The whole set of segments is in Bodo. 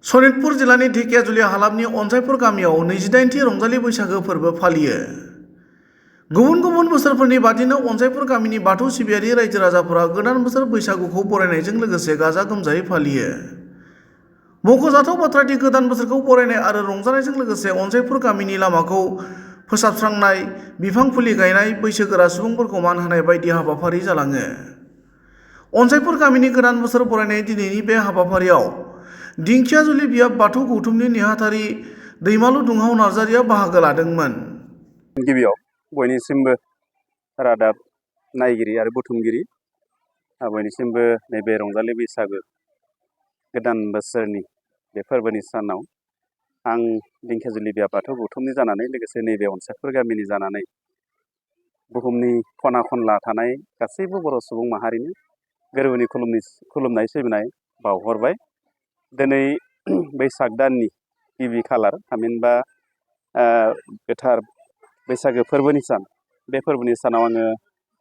सनितपुर जिल्लानि ढेकियाजुलि हालामनि अनसायपुर गामियाव 28थि रंजालि बैसागो फोरबो फालियो। गुबुन गुबुन बोसोरफोरनि बादिनो अनसायपुर गामिनि बाथौ सिबियारि रायजो राजाफोरा गोदान बोसोर बैसागुखौ बरायनायजों लोगोसे गाजा गोमजायै फालियो। मख'जाथाव बाथ्रादि गोदान बोसोरखौ बरायनाय आरो रंजानायजों लोगोसे अनसायपुर गामिनि लामाखौ फोसाबस्रांनाय, बिफां फुलि गायनाय, बैसोगोरा सुबुंफोरखौ मान होनाय बायदि हाबाफारि जालाङो। अनसायपुर गामिनि गोदान बोसोर बरायनाय दिनैनि बे हाबाफारियाव दिंखियाजुलि बियाब बाथौ गौथुमनि नेहाथारि दैमालु दुंहाव नार्जारिया बाहागो लादोंमोन। गिबियाव बयनिसिमबो रादाब नायगिरि आरो बुथुमगिरि बयनिसिमबो नैबे रंजालि बैसागो गोदान बोसोरनि बे फोरबोनि सानाव आं दिंखियाजुलि बियाब बाथौ गौथुमनि जानानै लोगोसे नैबे अनसायपुर गामिनि जानानै बुहुमनि खना खनला थानाय गासैबो बर' सुबुं माहारिनो गोरबोनि खुलुमनाय सिबिनाय बावहरबाय। दिनै बैसाग दाननि गिबि खालार, थामहिनबा गोथार बैसागो फोरबोनि सान। बे फोरबोनि सानाव आङो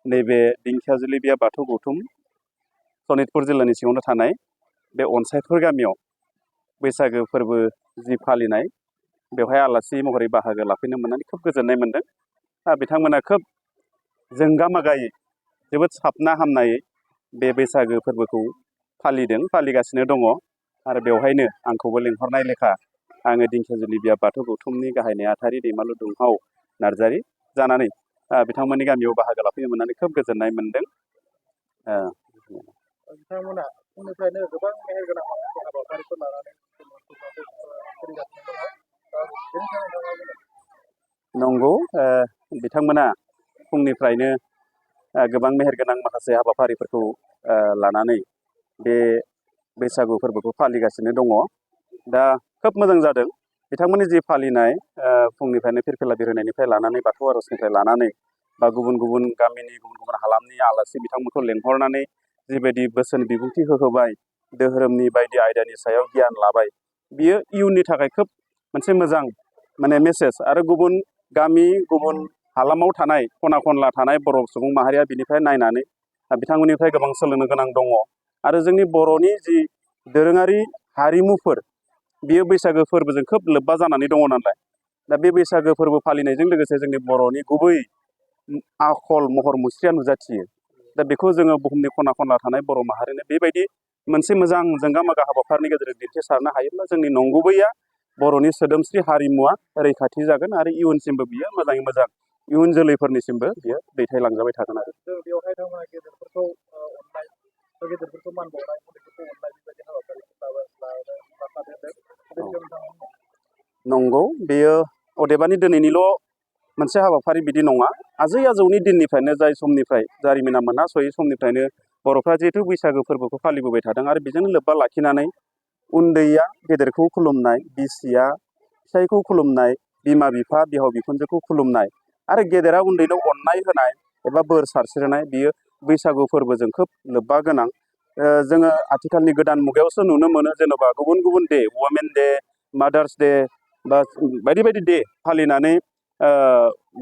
नैबे दिंखियाजुलि बियाब बाथौ गौथुम सनितपुर जिल्लानि सिङावनो थानाय बे अनसायपुर गामियाव बैसागो फोरबो जि फालिनाय, बेवहाय आलासि महरै बाहागो लाफैनो मोननानै खोब गोजोननाय मोनदों। बिथांमोना खोब जोंगा मागायै, जोबोद साबना हामनायै बे बैसागो फोरबोखौ फालिगासिनो दङ। आरो बेवहायनो आंखौबो लेंहरनाय लेखा आङो दिंखियाजुलि बियाब बाथौ गौथुमनि गाहाय नेहाथारि दैमालु दुंहाव नार्जारि जानानै बिथांमोननि गामियाव बाहागो लाफैनो मोननानै खोब गोजोननाय मोनदों। बिथांमोना फुंनिफ्रायनो गोबां मेहेरगोनां माखासे हाबाफारिफोर लानानै नंगौ, बिथांमोना फुंनिफ्रायनो गोबां मेहेरगोनां माखासे हाबाफारिफोरखौ लानानै बे बैसागु फोरबोखौ फालिगासिनो दङ। दा खोब मोजां जादों बिथांमोननि जि फालिनाय, फुंनिफ्रायनो फिरफिला बिरहोनायनिफ्राय लानानै बाथौ आर'जनिफ्राय लानानै बा गुबुन गुबुन गामिनि गुबुन गुबुन हालामनि आलासि बिथांमोनखौ लेंहरनानै जिबायदि बोसोन बिबुंथि होहोबाय, धोरोमनि बायदि आयदानि सायाव गियान लाबाय, बियो इयुननि थाखाय खोब मोनसे मोजां मेसेज। आरो गुबुन गामि, गुबुन हालामाव थानाय खना खनला थानाय बर' सुबुं माहारिया बिनिफ्राय नायनानै बिथांमोननिफ्राय गोबां सोलोंनो गोनां दङ। आरो जोंनि बर'नि जि दोरोङारि हारिमुफोर, बियो बैसागो फोरबोजों खोब लोब्बा जानानै दङ नालाय, दा बे बैसागो फोरबो फालिनायजों लोगोसे जोंनि बर'नि गुबै आखल महर मुस्रिया नुजाथियो। दा बेखौ जोङो बुहुमनि खना खनला थानाय बर' माहारिनो बेबायदि मोनसे मोजां जोंगा मागा हाबाफारिनि गेजेरजों दिन्थिसारनो हायोब्ला जोंनि नंगुबैया बर'नि सोदोमस्रि हारिमुवा रैखाथि जागोन आरो इयुनसिमबो बियो मोजाङै मोजां इयुन जोलैफोरनिसिमबो बियो दैथायलांजाबाय थागोन। आरो बेवहाय थारमाने गेदेरफोरखौ अननाय, गेदेरफोरखौ मान बावनाय, उन्दैफोरखौ अननाय, बेबायदि हाबाफारिखौ नंगौ, बेयो अदेबानि दिनैनिल' मोनसे हाबाफारि बिदि नङा। आजै आजौनि दिननिफ्रायनो, जाय समनिफ्राय जारिमिना मोनहास'यै समनिफ्रायनो बर'फ्रा जिहेथु बैसागो फोरबोखौ फालिबोबाय थादों आरो बेजोंनो लोब्बा लाखिनानै उन्दैया गेदेरखौ खुलुमनाय, बिसिया फिसायखौ खुलुमनाय, बिमा बिफा बिहाव बिखुनजोखौ खुलुमनाय आरो गेदेरा उन्दैनो अननाय होनाय एबा बोर सारस्रिनाय, बियो बैसागु फोरबोजों खोब लोब्बा गोनां। जोङो आथिखालनि गोदान मुगायावसो नुनो मोनो, जेन'बा गुबुन गुबुन day, women day, mother's day बा बायदि बायदि डे फालिनानै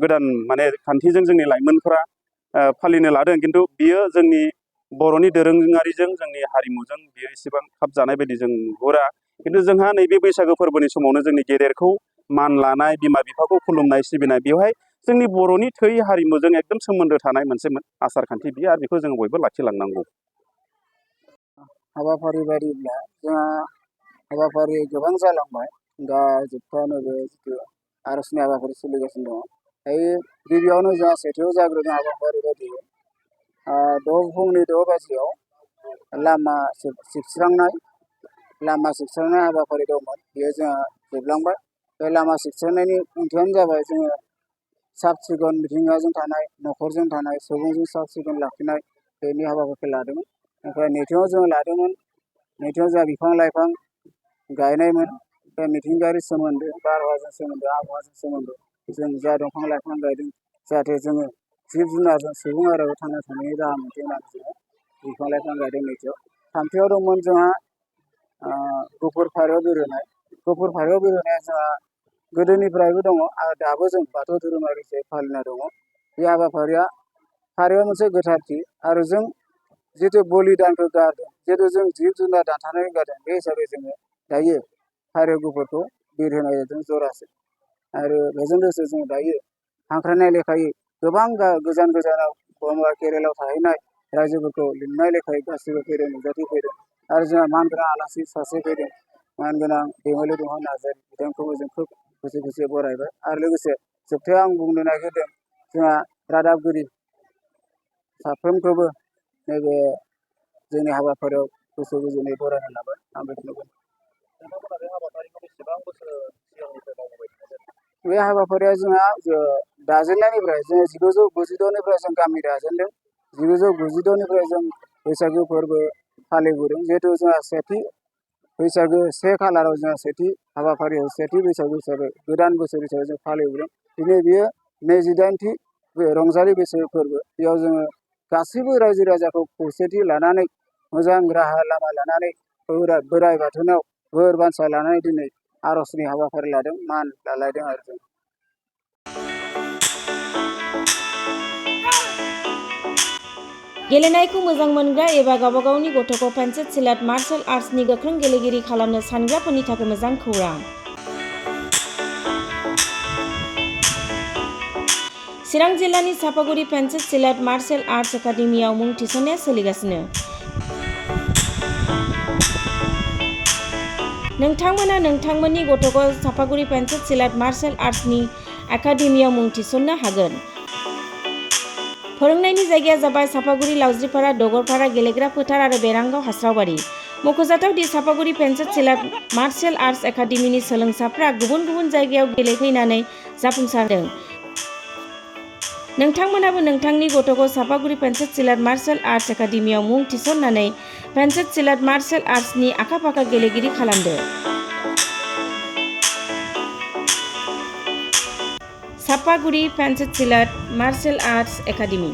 गोदान खान्थिजों जोंनि लाइमोनफोरा फालिनो लादों। खिन्थु बियो जोंनि बर'नि दोरोङारिजों, जोंनि हारिमुजों बियो एसेबां खाब जानाय बायदि जों नुहुरा। खिन्थु जोंहा नैबे बैसागो फोरबोनि समावनो जोंनि गेदेरखौ मान लानाय, बिमा बिफाखौ खुलुमनाय सिबिनाय, बेवहाय जोंनि बर'नि थै हारिमुजों एकदम सोमोन्दो थानाय मोनसे आसार खान्थि बियो, आरो बेखौ जोङो बयबो लाखिलांनांगौ। हाबाफारि बायदिब्ला जोंहा हाबाफारि गोबां जालांबाय। दा जोबथायावनो बे जिथु आर'जनि हाबाफारि सोलिगासिनो दङ। दायो गिबियावनो जोंहा सेथियाव जाग्रोनाय हाबाफारि बायदि फुंनि 6 बाजियाव लामा सिबस्रांनाय हाबाफारि दंमोन। बेयो जोंहा जोबलांबाय। बे लामा सिबस्रांनायनि ओंथियानो जाबाय जोङो साब सिखोन, मिथिंगाजों थानाय, न'खरजों थानाय सुबुंजों साब सिखोन लाखिनाय, बेनि हाबाफारिखौ लादोंमोन। ओमफ्राय नैथियाव जोंहा बिफां लाइफां गायनायमोन। ओमफ्राय मिथिंगायारि सोमोन्दो, बारहावाजों सोमोन्दो, आबहावाजों सोमोन्दो, जों जा दंफां लाइफां गायदों, जाहाथे जोङो जिब जुनारजों सुबुं आरो थांना थानायनि राहा मोनसे होननानै जोङो बिफां लाइफां गायदों नैथियाव। थामथियाव दंमोन जोंहा गुफुर फारौ बिरहोनाय। गुफुर फारौ बिरहोनाया जोंहा गोदोनिफ्रायबो दङ आरो दाबो जों बाथौ धोरोमारि हिसाबै फालिना दङ। बे हाबाफारिया मोनसे गोथारथि आरो जों जिथु बलिदानखौ गारदों, जिहेतु जों जिब जुनार दानथारनानै गारदों, बे हिसाबै जोङो दायो फारिगुफोरखौ बिरहोनाय जादों जरासे आरो बेजों लोगोसे जों दायो हांख्रायनाय लेखायै गोबां गोजान गोजानाव बबेबा केरेलायाव थाहैनाय रायजोफोरखौ लिंनाय लेखायै गासैबो फैदों नुजाथिफैदों आरो जोंहा मानगोनां आलासि सासे फैदों मानगोनां दैमालु दहा नार्जारि बिथांखौबो जों खोब गोसो गोसो बरायबाय आरो लोगोसे जोबथायाव आं बुंनो नागिरदों जोंहा रादाबगिरि साफ्रोमखौबो नैबे जोंनि हाबाफारियाव गोसो गोजोनै बरायना लाबाय आं बेखौनो बुंदों। नोंथांमोना बे हाबाफारिखौ बेसेबां बोसोर सिगांनिफ्राय मावबोबाय थादों? बे हाबाफारिया जोंहा दाजेननायनिफ्राय जोङो 1992निफ्राय जों गामि दाजेनदों 1992निफ्राय जों बैसागु फोरबो फालिबोदों जिहेतु जोंहा सेथि बैसागो 1 खालाराव जोंहा सेथि हाबाफारियाव सेथि बैसागु हिसाबै गोदान बोसोर हिसाबै जों फालिबोदों दिनै बियो 28थि रंजालि बैसागु फोरबो बेयाव जोङो गासैबो रायजो राजाखौ खौसेथि लानानै मोजां राहा लामा लानानै बोराइ बाथौनाव बोर बान्सा लानानै दिनै आर'जनि हाबाफारि लादों मान लालायदों आरो जों। गेलेनायखौ मोजां मोनग्रा एबा गावबा गावनि गथ'खौ पेन्सिल सिलाट मार्शेल आर्ट्सनि गोख्रों गेलेगिरि खालामनो सानग्राफोरनि थाखाय मोजां खौरां। चिरां जिल्लानि चापागुरि पेन्सिल सिलाट मार्शेल आर्ट्स एकाडेमियाव मुं थिसननाया सोलिगासिनो। नोंथांमोना नोंथांमोननि गथ'खौ चापागुरि पेन्सिल सिलाट मार्शेल आर्ट्सनि एकाडेमियाव मुं थिसननो हागोन। फोरोंनायनि जायगाया जाबाय चापागुरि लावज्रिपारा दगरपारा गेलेग्रा फोथार आरो बेरांगाव हास्रावबारि। मख'जाथाव दि चापागुरि पेन्सिल सिलाट मार्शेल आर्ट्स एकाडेमिनि सोलोंसाफ्रा गुबुन गुबुन जायगायाव गेलेहैनानै जाफुंसारदों। नोंथांमोनाबो नोंथांनि गथ'खौ चापागुरि पेन्सिल सिलाट मार्शेल आर्ट्स एकाडेमियाव मुं थिसननानै पेन्सिल सिलाट मार्शेल आर्ट्सनि आखा-फाखा गेलेगिरि खालामदो। चापागुरि पेन्सिल सिलाट मार्शेल आर्ट्स एकाडेमि।